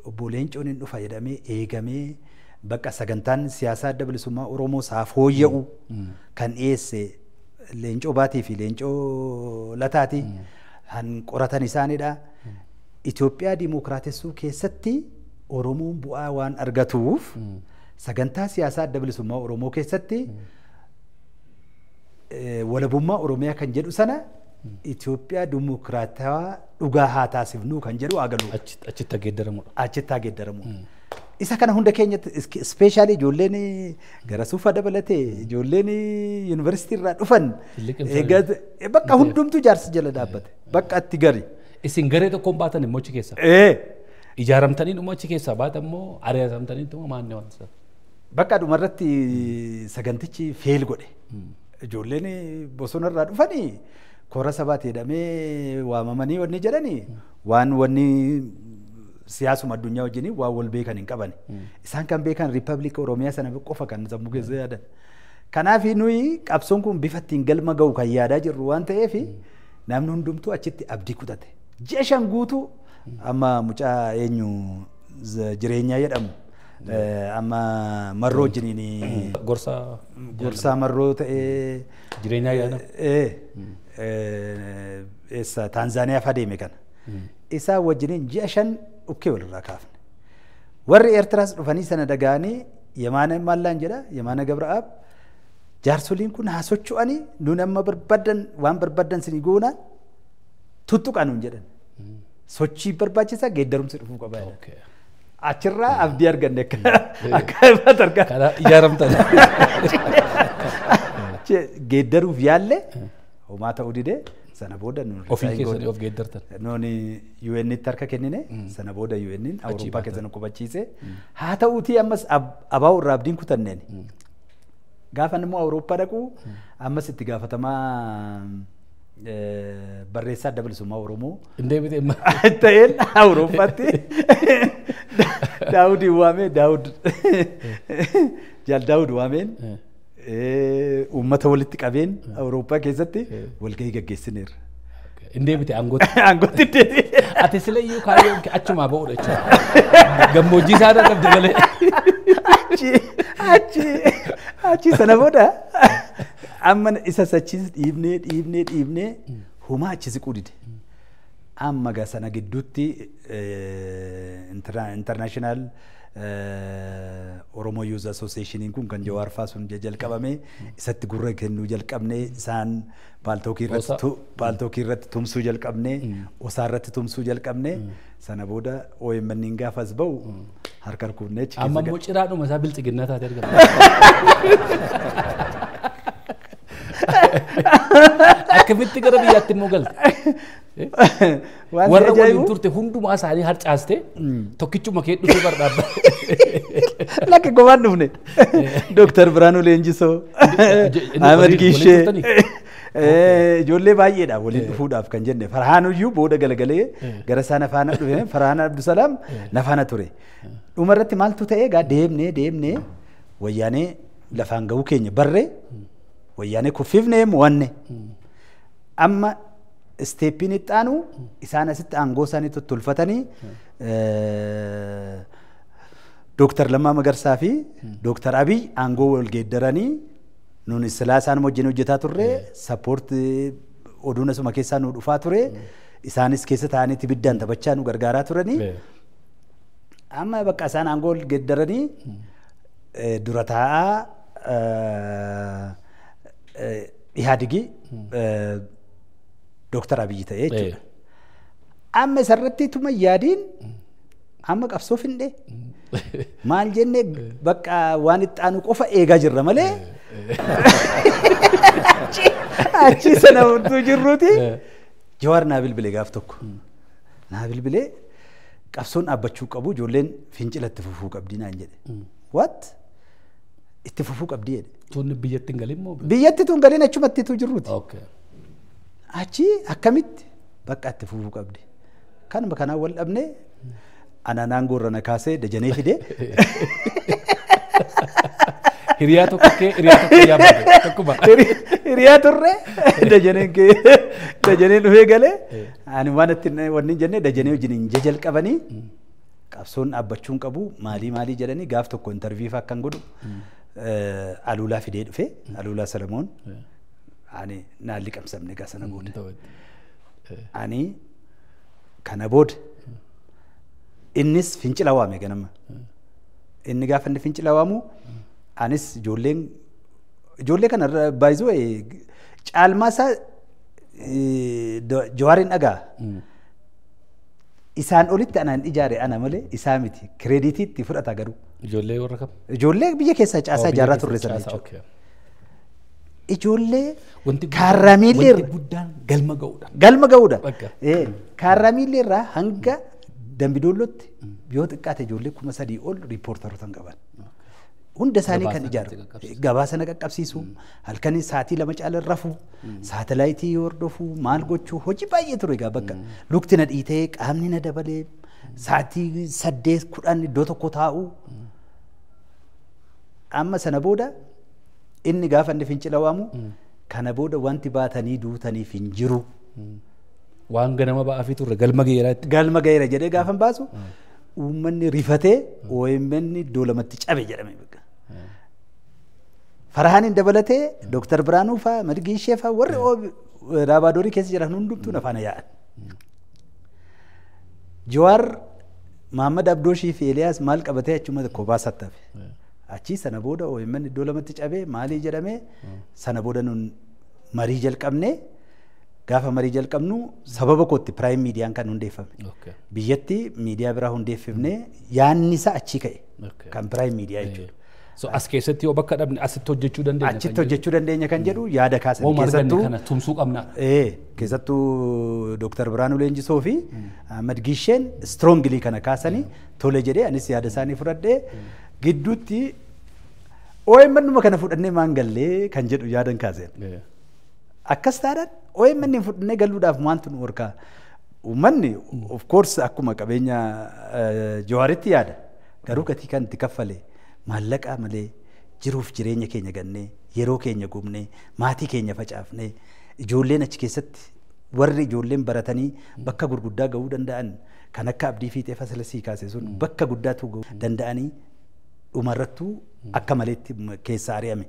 obbo Leencoon hin dhufa jedhamee eegamee bakka sagantaan siyaasaa adda bilisummaa Oromoo saaf fooyya'u kan dhiyeesse Leencoo Baatii fi Leencoo Lataati kan qoratan isaanidha. Itoophiyaa diimookiraatessuu keessatti Oromoon bu'aa waan argatuuf Sagantaa siyaasaa adda bilisummaa Oromoo keessatti walabummaa Oromiyaa kan jedhu sana Itoophiyaa dimokiraatawaa dhugaa haa taasifnu kan jedhu agalu. Achitti geeddaramudha. Achitti geeddaramudha. Isa kana hunda keenyatti ispeeshaalii ijoolleen gara suufa dabalatee ijoolleen yuunivarsiitii irraa dhufan bakka hundumtuu jaarsi jala dhaabbate bakka itti gari. Isin garee tokkoon baatan immoo achi keessa. Ijaaramtanii dhuma achi keessaa baatan immoo ari'atamtanii dhuma maanni waan isa. Bakka dhumarratti sagantichi feel godhe. Ijoolleen bosonarraa dhufanii kora sabaati jedhamee waamamanii wanni jedhanii waan wanni siyaasuma addunyaa wajjin waan wal beekan hin qaban. Isaan kan beekan Riippaabilika Oromiyaa sana qofa kan sammuu keessa yaadan. Kanaaf nuyi qabsoon kun bifa ittiin galma ga'u kan yaadaa jirru waan ta'eef namni hundumtuu achitti abdii kutate. Ji'a 5 guutuu amma mucaa eenyu jireenyaa jedhamu amma marroo wajjiniin gorsaa marroo ta'ee jireenyaa jedhamu. Eessa Taanzaaniyaa fa'aa deeme kana. Isaa wajjiniin ji'a 5 dhukkee walirraa kaafne. Warri Eertiraas dhufanii sana dhaga'anii Yemaana Maallaan jedha Yemaana Gabra'aab jaarsoliin kun haa socho'anii nuun amma barbaadan waan barbaadan sinii goona tuttuqaa nuun jedhan. Sochii barbaachisaa geeddarumsi dhufuu qaba. Achirraa abdii arganne akka ifatti arganne. Kana ijaaramtan. Geeddaruuf yaalle homaa ta'uu didee sana booda nuun ofii keessanii of geeddartan. Nuuni UN'tti harka kennine sana booda UN'n Awurooppaa keessa nu qubachiise. Haa ta'uutii ammas abaa'u irraa abdiin kutanneen. Gaafa immoo Awurooppaa dhaqu ammas itti gaafatamaa barreessaa adda bilisummaa Oromoo. Deebitee ta'een Awurooppaatti Daawud waamee Daawud jaal Daawud waameen uummata walitti qabeen Awurooppaa keessatti walgahii gaggeessineerra. Deebite aangootti. Aangootti deebite. Ati silayyuu kaayyoon achumaa ba'uudha jechuudha. Gammoojjii isaa irra qabdi malee. Achi sana booda amma isa sachiis dhiibnee dhiibnee dhiibnee homaa achi siquu dide. Amma gaa sana gidduutti international Oromo Youth Association kun kan Jawaar fa'aa sun jalqabame isatti gurra kennuu jalqabne isaan paaltookii irratti tumsuu jalqabne osaa irratti tumsuu jalqabne sana booda OMN gaafas ba'u harka rukunnee achi keessa. Amma immoo ciraadhuma isaa bilxiginnaa taatee argama. Akkamitti gara biyyaatti immoo galte? Warra waliin turte hundumaa isaanii harcaastee tokkichuma kee dhufee barbaadda. Lakki gomaan dhufne. Dooktar Biraanuu Leenjisoo, Ahmed Giishee, ijoollee baay'eedha waliin dhufuudhaaf kan jenne. Farhaan iyyuu booda galagalee gara isaa nafaana dhufe Farhaan Abdusalaam nafaana ture. Dhumarratti maaltu ta'e egaa deemnee deemnee wayyaanee lafaan ga'uu keenya barree wayyaanee kuffifnee mo'anne. Amma isteeppiin itti aanu isaan asitti aangoo isaanii tottolfatanii Dooktar Lammaa Magarsaa fi Dooktar Abiy aangoo wal geeddaranii nuun silaa isaan wajjin hojjetaa turre sappoortii oduun asuma keessaa nu dhufaa ture isaanis keessa taa'anii ibiddaan taphachaa nu gargaaraa turanii amma bakka isaan aangoo wal geeddaranii dura taa'aa Ihaadigii Dooktar Abiy ta'ee jechuudha. Amma isarratti tuma yaadiin amma qabsoo findhee maal jennee bakka waan itti aanu qofa eegaa jirra malee achi sana hunduu jirruuti. Jawaar naa bilbilee gaaf tokko. Naa bilbilee qabsoon dhaabbachuu qabu ijoolleen fincilatti fufuu qabdi naan jedhe. What? Itti fufuu qabdi jedhe. Tun biyyatti hin galin moo? Biyyatti tun galin achumatti tu jirruuti. Achi akkamitti bakka itti fufuu qabdi. Kanuma kanaan wal dhabne anaan aangoo na kaasee Dajanee fide. Hiriyaa tokko kee hiriyaa tokko yaabbate tokkuma. Hiriyaa turre Dajaneen kee Dajaneen dhufee galee ani waan itti wanni hin jenne Dajanee wajjin hin jalqabanii qabsoon dhaabbachuu hin qabu maalii maalii jedhanii gaaf tokko intarviif akkan godhu Aluulaa fidee dhufe Aluulaa Salamoon ani naan liqamsamne gaa sana booda. Ani kana booda innis fincila waame ganama. Inni gaafa inni fincila waamu anis ijoollee kana baay'isuu caalmaa isaa Jawaariin dhagaa. Isaan olitti anaan ijaare ana malee isaa miti. Kireeditii itti fudhata garuu. Ijoollee warra kam? Ijoollee biyya keessaa caasaa ijaarraa turre sana jechuudha. Ijoollee kaarramiillee irraa. Wanti guddaan galma ga'uudha. Galma ga'uudha. Kaarramiillee irraa hanga Dambidollootti yoo xiqqaate ijoollee 3,000 ol riippoortaroota qaban. Hunda isaanii kan ijaaru. Gabaa sana qaqqabsiisu, halkan sa'aatii 2 caala rafu, saatalaayitii hordofu, maal gochuu hojii baay'ee ture egaa bakka. Lukti na dhiitee, qaamni na dabalee, sa'aatii 8, 10 iddoo tokko taa'u. Amma sana booda inni gaafa inni fincila waamu kana booda wanti baatanii duutaniif hin jiru. Waan ganama ba'aafii turre galma ga'eera. Galma ga'eera jedhee gaafa hin baasu uummanni rifatee OMN iddoo lamatti cabe jedhame bakka. Farahaniin dabalatee Dooktar Biraanuu fa'aa Margii ishee fa'aa warri Raabaadorii keessa jiran hundumtuu na faana yaa'an. Jawaar Mahammad Abdooshii fi Eeliyaas maal qabatee achuma kophaa sattafe. Achii sana booda OMN iddoo lamatti cabee maalii jedhamee sana booda nun marii jalqabnee gaafa marii jalqabnu sababa kootti Prime Miidiyaan kan hundeeffame. Biyyatti miidiyaa biraa hundeeffamnee yaanni isaa achii ka'e kan Prime Miidiyaa jechuudha. So as keessatti yoo bakka dhabne asitti hojjechuu dandeenya. Achitti hojjechuu dandeenya kan jedhu yaada kaasan keessattuu kana tumsuu qabna. Keessattuu Dooktar Biraanuu Leenjisoo fi Ahmad Gisheen strongly kana kaasanii tole jedhee anis yaada isaanii fudhadhee gidduutti OMN kana fudhannee maan gallee kan jedhu yaadan kaaseen. Akkas taanaan OMN fudhannee galuudhaaf maaltu nu horkaa? Uummanni of course akkuma qabeenya Jawaaritti yaada. Garuu gatii kan itti kaffale maallaqa malee jiruuf jireenya keenya gannee yeroo keenya gubnee maatii keenya facaafnee ijoolleen achi keessatti warri ijoolleen baratanii bakka gurguddaa ga'uu danda'an kan akka Abdii Fiixee Fasilasii kaase sun bakka guddaatu ga'uu danda'anii dhumarrattuu akka maleetti keessa ari'ame.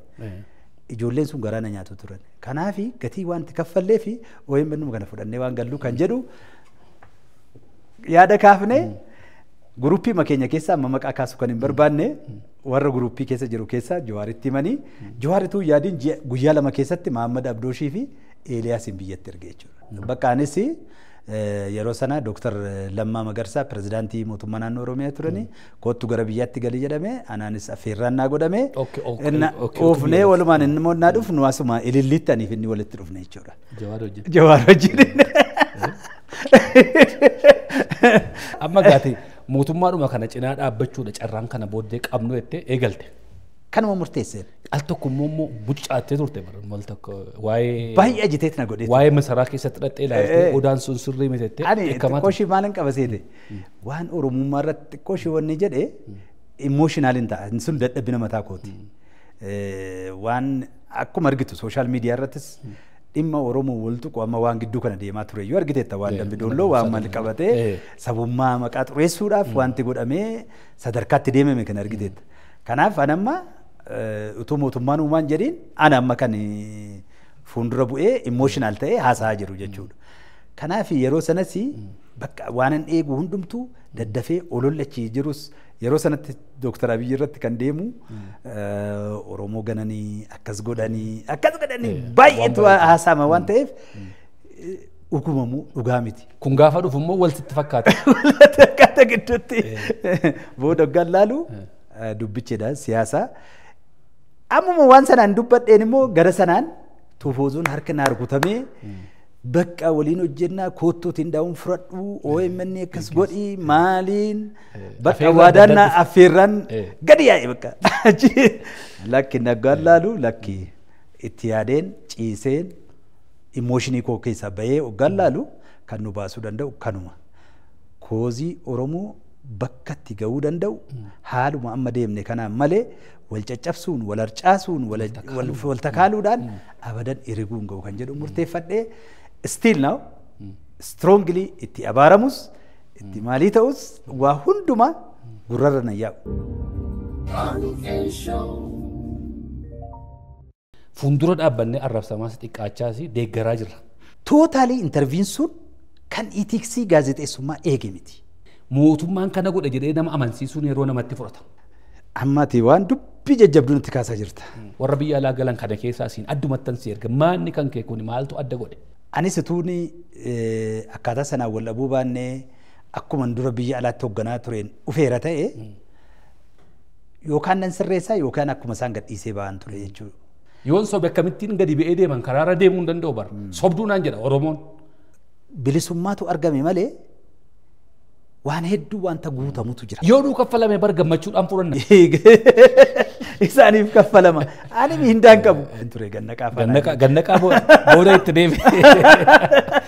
Ijoolleen sun garaa na nyaatu turan. Kanaafi gatii waan itti kaffallee fi OMN kana fudhannee waan galluu kan jedhu yaada kaafnee guruppii keenya keessa amma maqaa kaasu kan hin barbaanne warra guruppii keessa jiru keessa Jawaaritti himanii Jawaarituu yaadiin guyyaa 2 keessatti Mahammad Abdooshii fi Eeliyaasiin biyyatti erge jechuudha. Bakka anis yeroo sana Dooktar Lammaa Magarsaa pirezidaantii mootummaa naannoo Oromiyaa turanii kottu gara biyyaatti galii jedhame anaanis affeerraan naa godhame oofnee walumaan inni immoo naa dhufnu asuma ilillitti aniif inni walitti dhufne jechuudha. Jawaar wajjin. Amma gaati mootummaadhuma kana cinaa dhaabbachuudha carraan kana booddee qabnu jettee eegalte. Kanuma murteesseen. Al tokko immoo buccaattee turte maal tokko waa'ee. Baay'ee ajiteet na godheeti. Waa'ee masaraa keessatti dhaqxee ilaaltee odaan sun sirrii miti jettee. Ani xiqqoo ishee maalin qaba seete waan Oromummaa irratti xiqqoo ishee wanni jedhee emotional hin ta'a sun dadhabina mataa kooti. Waan akkuma argitu sooshaal miidiyaa irrattis dhimma Oromoo wal tuqu amma waan gidduu kana deemaa ture iyyuu argiteetta waan Dambidolloo waan mal qabatee sabummaa maqaa xureessuudhaaf wanti godhamee sadarkaatti deemame kan argiteetta. Kanaaf an amma utuu mootummaan uumaan jedhiin ana amma kan fuuldura bu'ee emotional ta'ee haasa'aa jiru jechuudha. Kanaaf yeroo sanas bakka waan an eegu hundumtuu daddafee olollachii jirus yeroo sanatti Dooktar Abiyyi irratti kan deemu Oromoo gananii akkas godhanii baay'eetu haasa'ama waan ta'eef dhugumamuu dhugaa miti. Kun gaafa dhufu immoo walitti fakkaata. Walitti fakkaata gidduutti booda hoggaan laalu dubbicheedha siyaasa. Ammuma waan sanaan dubbadheen immoo gara sanaan tuufoozuun harka naa rukutamee bakka waliin hojjennaa kottuutiin daawun fudhadhu OMN akkas godhi maaliin bakka waadaan affeerraan gadi yaa'e bakka lakki naggaan laalu lakki itti yaadeen ciiseen emooshinii koo keessaa bahee hoggaan laalu kan nu baasuu danda'u kanuma. Koozii Oromoo bakka itti ga'uu danda'u haaluma amma deemne kanaan malee wal caccabsuun wal harcaasuun wal takaaluudhaan abadan eriguun ga'u kan jedhu murteeffadhee still now strongly itti abaaramus itti maalii ta'us waa hundumaa gurrarra na yaa'u. Fuuldura dhaabbannee arrabsamaas xiqqaachaas deeggaraa jirra. Tootaalii intarviin sun kan itiksii gaazexeessummaa eege miti. Mootummaan kana godhe jedhee nama amansiisuun yeroo namatti fudhata. Amma ati waan dubbii jajjabduu natti kaasaa jirta. Warra biyya alaa galan kana keessaa siin addumattan si erga maanni kan kee kun maaltu adda godhe? Anis utuuni akkaataa sanaan wal dhabuu baannee akkuma dura biyya alaatti hoogganaa tureen dhufeera ta'e yookaan nan sirreessaa yookaan akkuma isaan gadhiisee ba'an ture jechuudha. Yoon sobe akkamittiin gadi ba'ee deeman karaarra deemuu hin danda'u bara. Sobduu naan jedha Oromoon. Bilisummaatu argame malee waan hedduu wanta guutamutu jira. Yoo nuu kaffalame bar gammachuudhaan fudhanna. Isaaniif kaffalama. Ani mindaan qabu. Ture gannaqaa faana. Gannaqaa booda itti deebi'e.